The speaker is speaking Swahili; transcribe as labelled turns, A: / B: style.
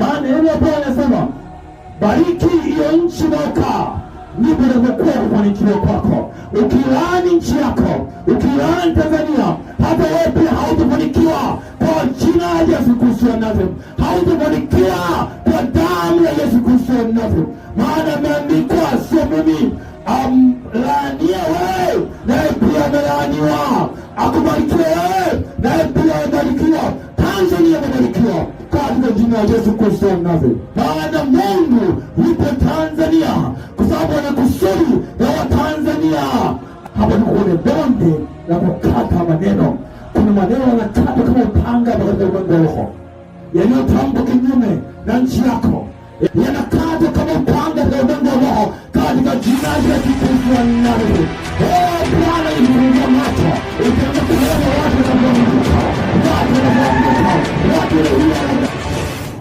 A: Maana neno la Bwana linasema, bariki hiyo nchi unayokaa, ndipo itakapokuwa kufanikiwa kwako. Ukilaani nchi yako, ukilaani Tanzania, hata wewe pia hautafanikiwa kwa jina la Yesu Kristo wa Nazareth, hautafanikiwa kwa damu ya Yesu Kristo wa Nazareth. Maana imeandikwa, sio mimi, amlaanie wewe naye pia amelaaniwa, akubarikiwe wewe naye pia amebarikiwa. Tanzania imebarikiwa katika jina la Yesu Kristo wa Nazareth. Maana Mungu yupo Tanzania kwa sababu ana kusudi ya Watanzania. Hapa tuko kwenye bonde la kukata maneno. Kuna maneno yanakata kama upanga katika ulimwengu wa roho, yaliyotamkwa kinyume na nchi yako yanakatwa kama upanga katika ulimwengu wa roho, katika jina la Yesu Kristo wa Nazareth. Oh Bwana, nifungua macho.